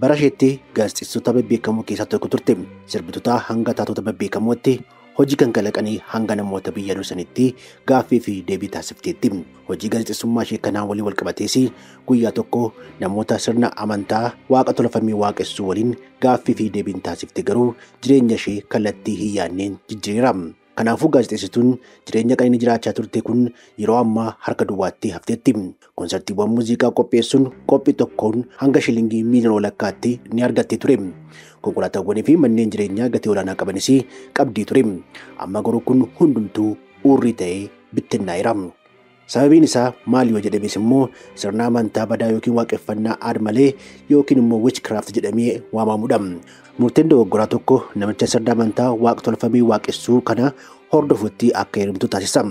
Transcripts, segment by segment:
Bara isheetti gaazexeessitoota bebbeekamoo keessaa tokko turte. Sirbitoota hanga taatota bebbeekamootti hojii kan kalaqanii hanga namoota biyya dursanitti gaaffii fi deebii taasifteetti. Hojii gaazexeessummaa ishee kanaan waliin walqabatees guyyaa tokko namoota sirna amantaa waaqa tolfamee waaqessuu waliin gaaffii fi deebiin taasifte garuu jireenya ishee kallattii hin yaadneen jijjiireera. Kanaafuu gaazexeessituun jireenya qananii jiraachaa turte kun yeroo ammaa harka duwwaatti hafteetti. Konsartiiwwan muuziqaa qopheessuun qophii tokkoon hanga shilingii miiliyoona walakkaatti ni argattee ture. Konkolaataawwanii fi manneen jireenyaa gatii olaanaa qabanis qabdii ture. Amma garuu kun hundumtuu uurrii ta'ee bittinnaa'eera. Sababiin isaa maal yoo jedhames immoo sirna amantaa badaa yookiin waaqeffannaa aad-malee yookiin immoo witchcraft jedhamee waamamudha. Murteen dogoggoraa tokko namicha sirna amantaa waaqa tolfamee waaqessuu kana hordofutti akka heerumtu taasisa.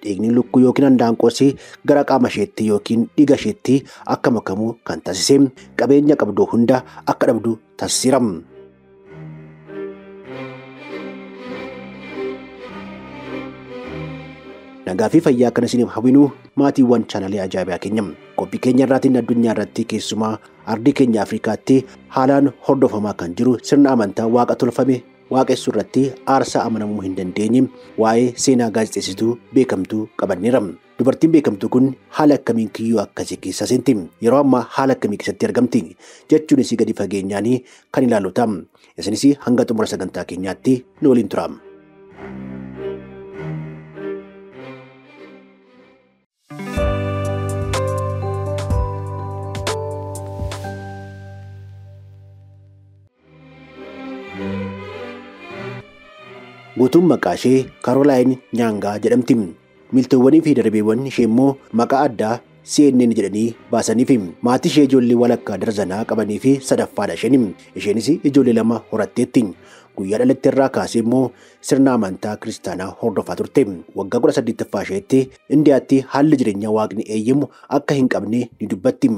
Dhiigni lukkuu yookiin handaanqoos gara qaama isheetti yookiin dhiiga isheetti akka makamu kan taasise qabeenya qabdu hunda akka dhabdu taasiseera. Nagaa fi fayyaa kana isiniif hawwinu maatiiwwan chaanalee ajaa'ibaa keenya. Qophii keenya irraatiin addunyaa irratti keessumaa ardii keenya Afrikaatti haalaan hordofamaa kan jiru sirna amantaa waaqa tolfame waaqessuu irratti aarsaa amanamuu hin dandeenye waa'ee seenaa gaazexeessituu beekamtuu qabanneera. Dubartiin beekamtuu kun haala akkamiin kiyyoo akkasii keessa seenti? Yeroo ammaa haala akkamii keessatti argamti? Jechuunis gadi fageenyaan kan ilaallu ta'a. Isinis hanga xumura sagantaa keenyaatti nu waliin tura. Guutuun maqaa ishee Kaarolaayin Nyaangaa jedhamti. Miiltowwanii fi darbeewwan ishee immoo maqaa addaa CNN jedhanii baasaniif. Maatii ishee ijoollee walakkaa darzanaa qabanii fi sadaffaadha isheen. Isheenis ijoollee lama horatteetti. Guyyaa dhalatte irraa kaasee immoo sirna amantaa kiristaanaa hordofaa turte. Waggaa 18ffaa isheetti Indiyaatti haalli jireenyaa waaqni eeyyamu akka hin qabne ni dubbatti.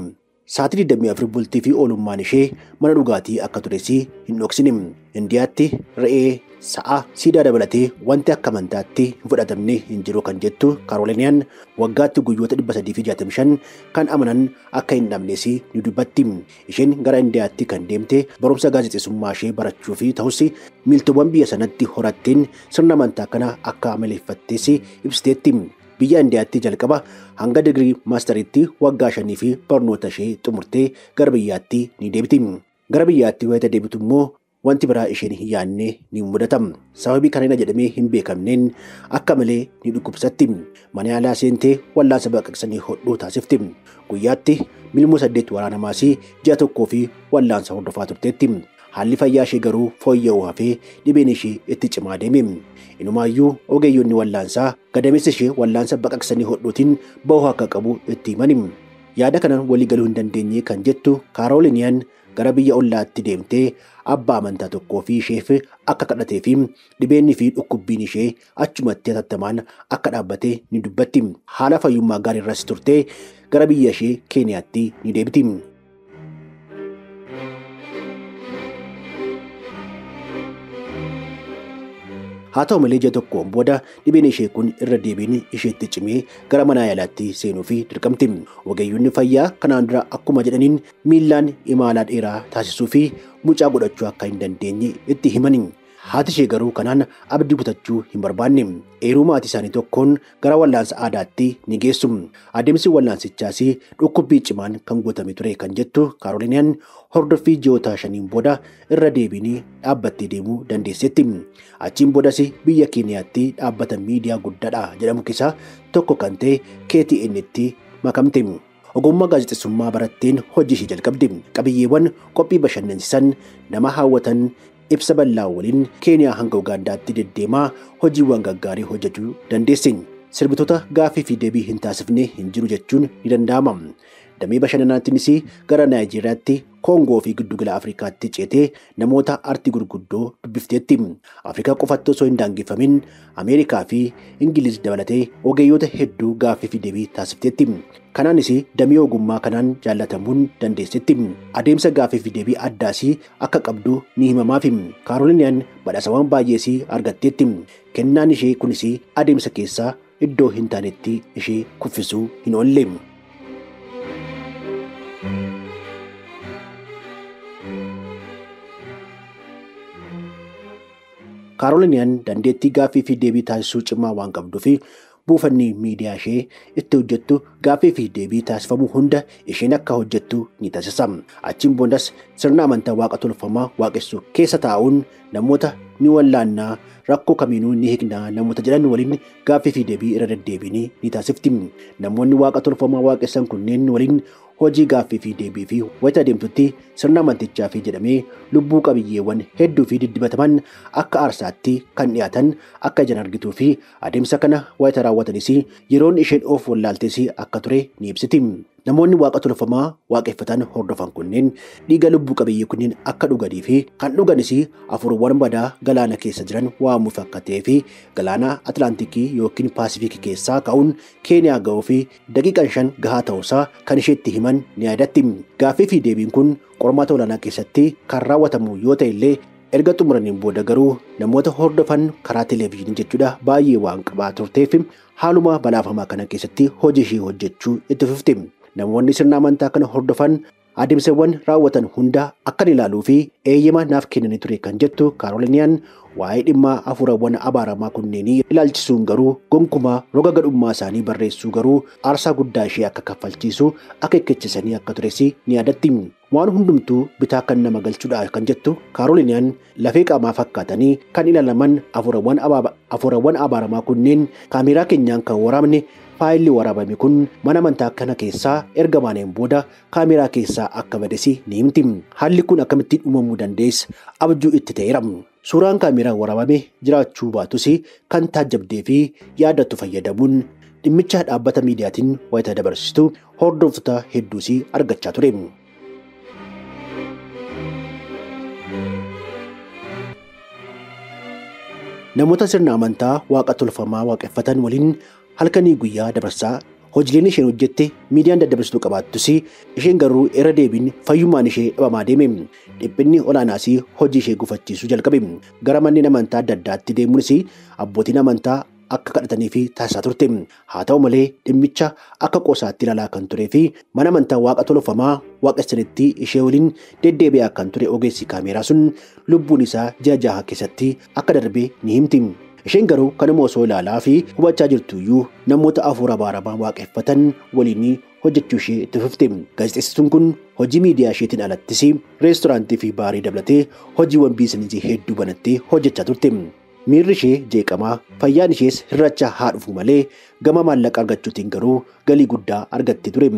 Sa'aatii 24 bultii fi oolummaan ishee mana dhugaatii akka tures hin dhoksine. Indiyaatti re'ee, sa'a, siidaa dabalatee wanti akka amantaatti hin fudhatamne hin jiru kan jettu Kaaroliniyaan waggaatti guyyoota 365 kan amanan akka hin dhabnes ni dubbatti. Isheen gara Indiyaatti kan deemte barumsa gaazexeessummaa ishee barachuu fi ta'us miiltowwan biyya sanatti horatteen sirna amantaa kana akka amaleeffattes ibsiteetti. Biyya Indiyaatti jalqaba hanga digirii maastariitti waggaa 5 fi barnoota ishee xumurtee gara biyyaatti ni deebiti. Gara biyyaatti wayita deebitu immoo wanti biraa isheen hin yaadne ni mudata. Sababii kana jedhamee hin beekamneen akka malee ni dhukkubsatti. Mana yaalaa seentee wallaansa baqaqsanii hodhuu taasifti. Guyyaatti milmuu 8 waraanamaas ji'a tokkoo fi wallaansa hordofaa turteetti. Haalli fayyaa ishee garuu fooyya'uu hafee dhibeen ishee itti cimaa deeme. Inumaayyuu ogeeyyonni wallaansaa gadameessa ishee wallaansa baqaqsanii hodhuutiin bahuu akka qabu itti himani. Yaada kanaan walii galuu hin dandeenye kan jettu Kaaroliniyaan gara biyya ollaatti deemtee abbaa amantaa tokkoo fi isheef akka kadhatee fi dhibeenni fi dhukkubbiin ishee achumatti hatattamaan akka dhaabbate ni dubbatti. Haala fayyummaa gaarii irras turtee gara biyya ishee Keeniyaatti ni deebiti. Haa ta'u malee ji'a tokkoon booda dhibeen ishee kun irra deebiin isheetti cimee gara mana yaalaatti seenuu fi dirqamti. Ogeeyyonni fayyaa kanaan dura akkuma jedhaniin miillaan imalaa dheeraa taasisuu fi mucaa godhachuu akka hin dandeenye itti himani. Haati ishee garuu kanaan abdii kutachuu hin barbaanne. Eeruu maatii isaanii tokkoon gara wallaansa aadaatti ni geessu. Adeemsi wallaansichaas dhukkubbii cimaan kan guutame ture kan jettu Kaaroliniyaan hordoffii ji'oota 5 booda irra deebiin dhaabbattee deemuu dandeesseetti. Achiin boodas biyya Keeniyaatti dhaabbata miidiyaa guddaadha jedhamu keessaa tokko kan ta'e KTN'tti makamte. Ogummaa gaazexeessummaa baratteen hojii ishee jalqabde. Qabiyyeewwan qophii bashannansiisan nama hawwatan ibsa bal'aa waliin Keeniyaa hanga Ugaandaatti deddeemaa hojiiwwan gaggaarii hojjechuu dandeesse. Sirbitoota gaaffii fi deebii hin taasifne hin jiru jechuun ni danda'ama. Damee bashannanaatiinis gara Naayijeeriyaatti, Koongoo fi giddugala Afrikaatti ceetee namoota aartii gurguddoo dubbifteetti. Afrikaa qofatti osoo hin daangeffamin Ameerikaa fi Ingiliz dabalatee ogeeyyoota hedduu gaaffii fi deebii taasifteetti. Kanaanis damee ogummaa kanaan jaallatamuun dandeesseetti. Adeemsa gaaffii fi deebii addaas akka qabdu ni himamaaf. Kaaroliniyaan badhaasawwan baay'ees argatteetti. Kennaan ishee kunis adeemsa keessaa iddoo hin taanetti ishee kuffisuu hin oolle. Kaaroliniyaan dandeettii gaaffii fi deebii taasisuu cimaa waan qabduuf buufanni miidiyaa ishee itti hojjettu gaaffii fi deebii taasifamu hunda isheen akka hojjettu ni taasisa. Achiin boodas sirna amantaa waaqa tolfamaa waaqessu keessa taa'uun namoota ni wallaannaa rakkoo kamiinuu ni hiiknaa namoota jedhan waliin gaaffii fi deebii irra deddeebiin ni taasifti. Namoonni waaqa tolfamaa waaqessan kunneen waliin hojii gaaffii fi deebii fi wayita adeemtutti sirna amantichaa fi jedhamee lubbuu qabiyyeewwan hedduu fi diddibataman akka aarsaatti kan dhiyaatan akka ijaan argituu fi adeemsa kana wayita raawwatanis yeroon isheen of wallaaltes akka ture ni ibsiti. Namoonni waaqa tolfamaa waaqeffatan hordofan kunneen dhiiga lubbuu qabiyyee kunneen akka dhuganii fi kan dhuganis afuurawwan badaa galaana keessa jiran waamuuf akka ta'ee fi galaana Atlaantikii yookiin Paasifikii keessaa ka'uun Keeniyaa ga'uu fi daqiiqaan 5 gahaa ta'uusaa kan isheetti himan ni yaadatti. Gaaffii fi deebiin kun qormaata olaanaa keessatti kan raawwatamu yoo ta'e illee erga xumuraniin booda garuu namoota hordofan karaa televezyiinii jechuudha baay'ee waan qabaa turteef haaluma balaafamaa kana keessatti hojii ishee hojjechuu itti fufti. Namoonni sirna amantaa kana hordofan adeemsawwan raawwatan hunda akkan ilaaluu fi eeyyama naaf kennanii ture kan jettu Kaaroliniyaan waa'ee dhimma afuurawwan abaaramaa kunneenii ilaalchisuun garuu gonkumaa roga gadhummaa isaanii barreessuu garuu aarsaa guddaa ishee akka kaffalchiisu akeekkachiisanii akka tures ni yaadatti. Waan hundumtuu bitaa kan nama galchuudha kan jettu Kaaroliniyaan lafee qaamaa fakkaatanii kan ilaalaman afuurawwan abaaramaa kunneen kaameeraa keenyaan kan waraabne faayilli waraabame kun mana amantaa kana keessaa erga baaneen booda kaameeraa keessaa akka bades ni himti. Haalli kun akkamittiin uumamuu dandeesse abjuu itti ta'eera. Suuraan kaameeraan waraabame jiraachuu baatus kan taajjabdee fi yaadattu fayyadamuun dhimmicha dhaabbata miidiyaatiin wayita dabarsitu hordoftoota hedduus argachaa ture. Namoota sirna amantaa waaqa tolfamaa waaqeffatan waliin halkanii guyyaa dabarsaa hojiileen isheen hojjette miidiyaan daddabarsituu qabaattus isheen garuu irra deebiin fayyummaan ishee dhabamaa deeme. Dhiphinni olaanaas hojii ishee gufachiisuu jalqabe. Gara manneen amantaa adda addaatti deemuunis abbootiin amantaa akka kadhatanii fi taasisaa turte. Haa ta'u malee dhimmicha akka qoosaatti ilaalaa kan turee fi mana amantaa waaqa tolfamaa waaqessanitti ishee waliin deddeebi'aa kan ture ogeessi kaameeraa sun lubbuun isaa ji'a 6 keessatti akka darbe ni himti. Isheen garuu kanuma osoo ilaalaa fi hubachaa jirtu iyyuu namoota afuura abaaramaa waaqeffatan waliin hojjechuu ishee itti fufte. Gaazexeessituun kun hojii miidiyaa isheetiin alattis reestooraantii fi baarii dabalatee hojiiwwan biizinasii hedduu banattee hojjechaa turte. Miirri ishee jeeqamaa fayyaan ishees hir'achaa haa dhufu malee gama maallaqa argachuutiin garuu galii guddaa argattee ture.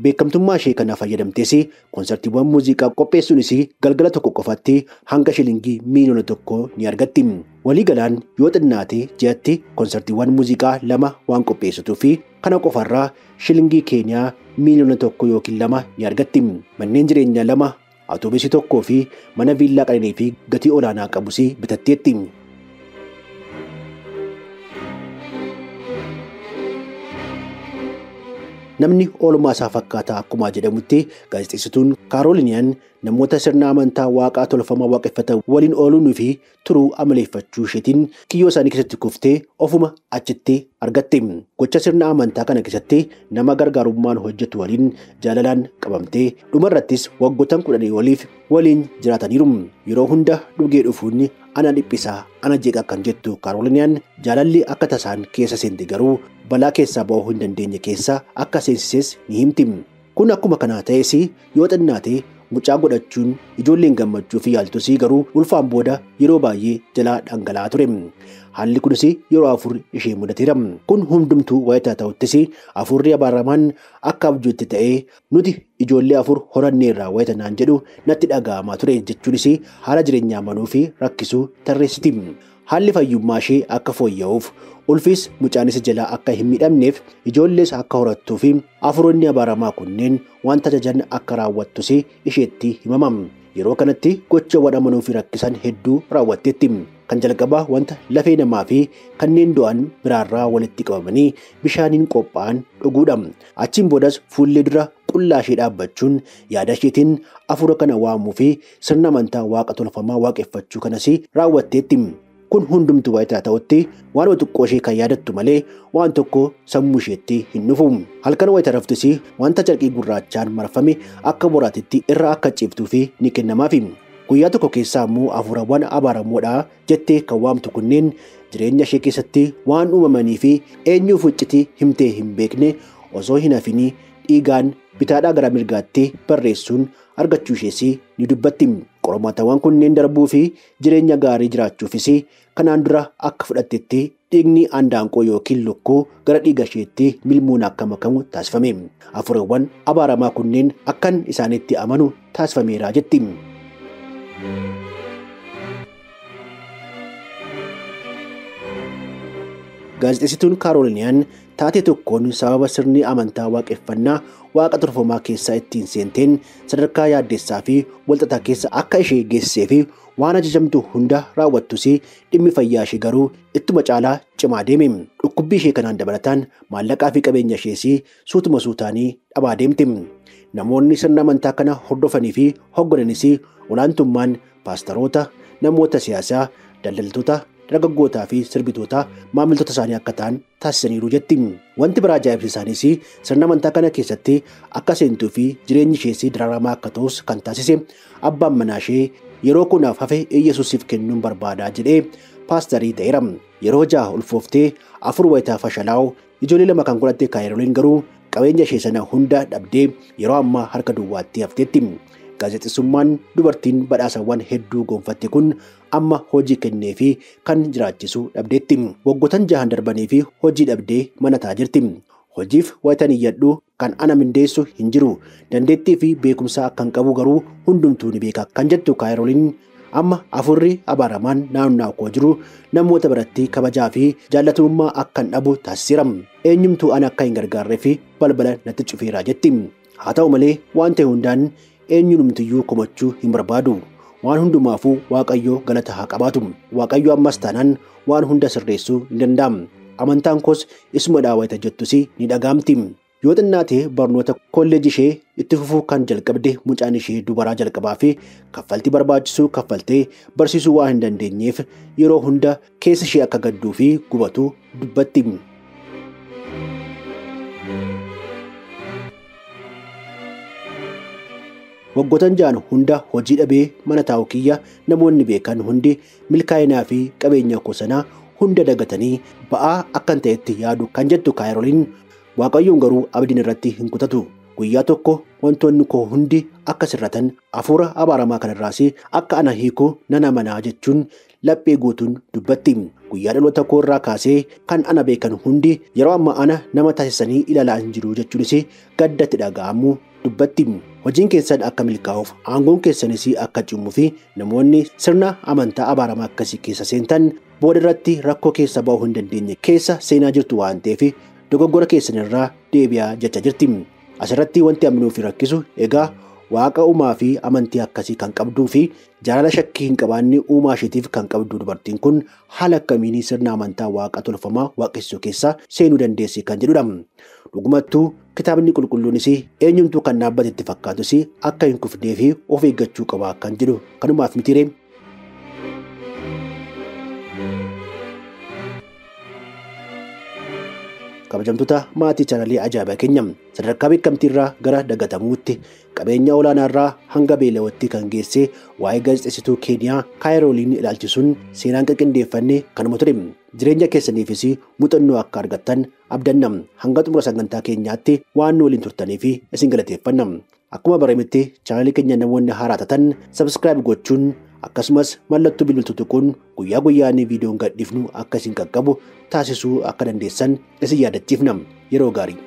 Beekamtummaa ishee kana fayyadamtees koonsartiiwwan muuziqaa qopheessuunis galgala tokko qofaatti hanga shilingii miiliyoona 1 ni argatti. Waliigalaan yoo xinnaate ji'atti koonsartiiwwan muuziqaa 2 waan qopheessituu fi kana qofarraa shilingii Keeniyaa miiliyoona 1 yookiin 2 ni argatti. Manneen jireenyaa 2, atoobisii 1 fi mana viillaa qananii fi gatii olaanaa qabus bitatteetti. Namni oolmaa isaa fakkaataa akkuma jedhamutti gaazexeessituun Kaaroliniyaan namoota sirna amantaa waaqaa tolfamaa waaqeffatan waliin ooluun fi turuu amaleeffachuu isheetiin kiyyoo isaanii keessatti kuftee ofuma achitti argatte. Gocha sirna amantaa kana keessatti nama gargaarummaan hojjetu waliin jaalalaan qabamtee dhumarrattis waggoottan 10 oliif waliin jiraataniiru. Yeroo hunda dhugee dhufuun ana dhiphisaa ana jeeqa kan jettu Kaaroliniyaan jaalalli akka tasaan keessa seente garuu balaa keessaa ba'uu hin dandeenye keessa akka seensises ni himti. Kun akkuma kanaa ta'es yoo xinnaate mucaa godhachuun ijoolleen gammachuu fi yaaltus garuu ulfaan booda yeroo baay'ee jalaa dhangala'aa ture. Haalli kunis yeroo 4 ishee mudateera. Kun hundumtuu wayitaa ta'uttis afuurri abaaramaan akka abjuutti ta'ee nuti ijoollee 4 horanneerraa wayita naan jedhu natti dhaga'amaa ture jechuunis haala jireenyaa manuu fi rakkisuu tarreessiti. Haalli fayyummaa ishee akka fooyya'uuf ulfis mucaanis jalaa akka hin miidhamneef ijoollees akka horattuu fi afuroonni abaaramaa kunneen wanta ajajan akka raawwattus isheetti himama. Yeroo kanatti gochawwan amanuu fi rakkisan hedduu raawwatteetti. Kan jalqabaa wanta lafee namaa fi kanneen du'an biraarraa walitti qabamanii bishaaniin qophaa'an dhuguudha. Achiin boodas fuullee dura qullaa ishee dhaabbachuun yaada isheetiin afuura kana waamuu fi sirna amantaa waaqa tolfamaa waaqeffachuu kanas raawwatteetti. Kun hundumtuu wayitaa ta'utti waan xiqqoo ishee kan yaadattu malee waan tokko sammuu isheetti hin dhufu. Halkan wayita raftus wanta carqii gurraachaan marfame akka boraatitti irra akka ciiftuu fi ni kennamaafi. Guyyaa tokko keessaa immoo hafuurawwan abaaramoodha jettee kan waamtu kunneen jireenya ishee keessatti waan uumamanii fi eenyuuf iccitii himtee hin beekne osoo hin hafinii dhiigaan bitaadhaa gara mirgaatti barreessuun argachuu ishees ni dubbatti. Qormaatawwan kunneen darbuu fi jireenya gaarii jiraachuufis kanaan dura akka fudhattetti dhiigni handaanqoo yookiin lukkuu gara dhiiga isheetti milmuun akka makamu taasifame. Hafuurawwan abaaramaa kunneen akkan isaanitti amanu taasifameera jetti. Gaazexeessituun Kaaroliniyaan taatee tokkoon sababa sirni amantaa waaqeffannaa waaqa tolfamaa keessaa ittiin seenteen sadarkaa yaaddessaa fi walxaxaa keessa akka ishee geessisee fi waan ajajamtu hunda raawwattus dhimmi fayyaa ishee garuu ittuma caalaa cimaa deeme. Dhukkubbii ishee kanaan dabalataan maallaqaa fi qabeenya ishees suutuma suutaanii dhabaa deemte. Namoonni sirna amantaa kana hordofanii fi hoggananis olaantummaan paastaroota, namoota siyaasaa, daldaltoota, dargaggootaa fi sirbitoota maamiltoota isaanii akka ta'an taasisaniiru jetti. Wanti biraa ajaa'ibsiisaanis sirna amantaa kana keessatti akka seentuu fi jireenyi ishees dararamaa akka ta'us kan taasise abbaan manaa ishee yeroo kunaaf hafe Iyyasuusiif kennuun barbaadaa jedhee paastarii ta'eera. Yeroo 6 ulfooftee 4 wayitaa fashalaa'u ijoollee 2 kan godhatte Kaayiroliin garuu qabeenya ishee sana hunda dhabdee yeroo ammaa harka duwwaatti hafteetti. Gaazexeessummaan dubartiin badhaasawwan hedduu gonfatte kun amma hojii kennee fi kan jiraachisu dhabdeetti. Waggoottan 6 darbanii fi hojii dhabdee mana taa'aa jirti. Hojiif wayitan iyyadhu kan ana mindeessu hin jiru. Dandeettii fi beekumsa akkan qabu garuu hundumtuu ni beeka kan jettu Kaayiroliin amma hafuurri abaaramaan naannoo koo jiru namoota biratti kabajaa fi jaallatamummaa akkan dhabu taasiseera. Eenyumtuu ana akka hin gargaarree fi balbala natti cufeera jetti. Haa ta'u malee waan ta'e hundaan eenyumtiyyuu komachuu hin barbaadu. Waan hundumaafuu Waaqayyo galata haa qabaatu. Waaqayyo ammas taanaan waan hunda sirreessuu ni danda'a. Amantaan koos isuma daawwata jettus ni dhagaamti. Yoo xinnaate barnoota kolleejii ishee itti fufuu kan jalqabde mucaan ishee dubaraa jalqabaa fi kaffaltii barbaachisu kaffaltee barsiisuu waan hin dandeenyeef yeroo hunda keessa ishee akka gadduu fi gubatu dubbatti. Waggoottan 6 hunda hojii dhabee mana taa'u kiyya namoonni beekan hundi milkaa'inaa fi qabeenya koo sanaa hunda dagatanii ba'aa akkan ta'etti yaadu kan jettu Kaayiroliin Waaqayyoon garuu abdiin irratti hin kutatu. Guyyaa tokko wantoonni koo hundi akka sirratan hafuura abaaramaa kanarraas akka ana hiiku nan amanaa jechuun laphee guutuun dubbatti. Guyyaa dhaloota koo irraa kaasee kan ana beekan hundi yeroo amma ana nama taasisanii ilaalaa hin jiru jechuunis gaddatti dhaga'amu dubbatti. Hojiin keessan akka milkaa'uuf aangoon keessanis akka cimuu fi namoonni sirna amantaa abaaramaa akkasii keessa seentan booda irratti rakkoo keessa ba'uu hin dandeenye keessa seenaa jirtu waan ta'eef dogoggora keessanirraa deebi'aa jecha jirti. Asirratti wanti amanuu fi rakkisu egaa waaqa uumaa fi amantii akkasii kan qabduu fi jaalala shakkii hin qabaanne uumaa isheetiif kan qabdu dubartiin kun haala akkamiin sirna amantaa waaqa tolfamaa waaqessuu keessa seenuu dandeessi kan jedhudha. Dhugumattuu kitaabni qulqulluunis eenyumtuu kan dhaabbate itti fakkaatus akka hin kufnee fi of eeggachuu qaba kan jedhu kanumaaf mitiiree. Kabajamtoota maatii chaanalii ajaa'ibaa keenya sadarkaa beekamtiirraa gara dagatamuutti qabeenya olaanaarraa hanga beelawatti kan geesse waa'ee gaazexeessituu Keeniyaa Kaayiroliin ilaalchisuun seenaan qindeeffanne kanuma ture. Jireenya keessaniifis muuxannoo akka argattan abdanna. Hanga xumura sagantaa keenyaatti waan nu waliin turtaniif isin galateeffanna. Akkuma barametti chaanalii keenya namoonni haaraa taatan sabskiraayib gochuun akkasumas mallattoo bilbiltuu tuquun guyyaa guyyaan viidiyoon gadhiifnu akka isin qaqqabu taasisuu akka dandeessan isin yaadachiifna. Yeroo gaarii.